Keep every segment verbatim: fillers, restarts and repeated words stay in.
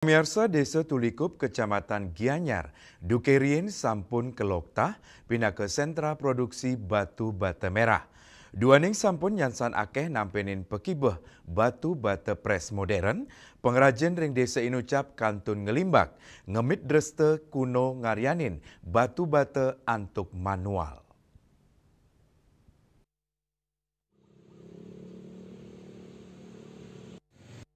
Pamiarsa, Désa Tulikup, Kecamatan Gianyar, duké riyin sampun keloktah pinaka sentra produksi batu bata merah. Duaning sampun nyansan akéh nampénin pakibeh batu bata prés modern, pangrajin ring Désa Inucap kantun nglimbak, ngemit dresta kuna ngaryanin batu bata antuk manual.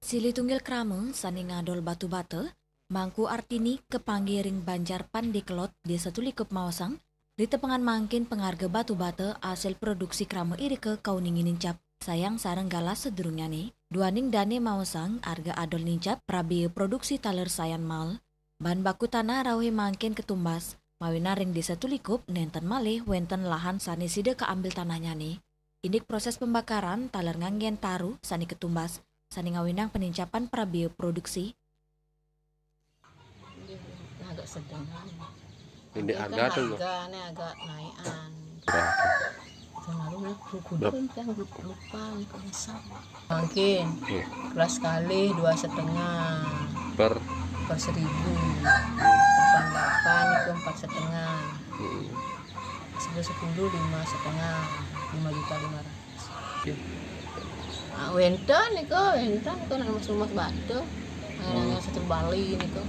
Silih tunggil krama sané ngadol batu bata, Mangku Artini, kapanggih ring Banjar Pandé Kelod, Désa Tulikup, maosang, ritepengan mangkin pangarga batu bata asil produksi krama irika kauningin nincap, sayan sareng galah sadurungnyané. Duaning dané maosang arga adol nincap, prabéa produksi taler sayan mael. Bahan baku tanah rauhé mangkin katumbas, mawinan ring Désa Tulikup nénten malih wénten lahan sané sida kaambil tanahnyané. Indik proses pembakaran taler nganggén taru sané katumbas, sané ngawinang panincapan prabéa produksi. Agak sedang. Ini harga tuh, loh. Harganya agak naikan. Berapa? Tahun lalu, nah, kudu kan, lupa, lupa, lupa, lupa. Mungkin, hmm, kelas kali dua setengah. Per? Per seribu. Delapan delapan itu empat setengah. Hmm. Sepuluh sepuluh, lima setengah, lima juta lima ratus. Oke. Ah, wénten niku, wénten niku, nek mas rumah batu. Nang satu Bali niku.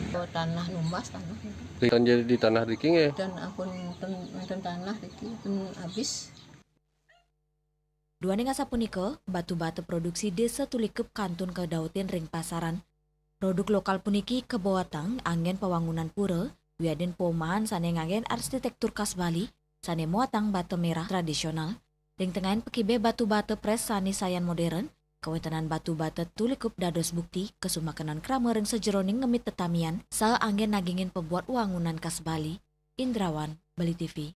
Oh, tanah numbas, tanah niku. Di, kan jadi di tanah riki nggih? Dan ampun, ten, ten tanah riki pun habis. Duaning asapunika, batu bata produksi Désa Tulikup kantun kadautin ring pasaran. Produk lokal puniki kaboatang anggén pawangunan pura, wiadin pomahan sané nganggén arsitéktur khas Bali, sané moatang bata merah tradisional. Ring tengahing pakibeh batu bata prés sané sayan modern, kawéntenan batu bata Tulikup dados bukti kasumakenan krama ring sajeroning ngemit tetamian, saha anggén nagingin pabuat wangunan khas Bali. Indrawan, Bali T V.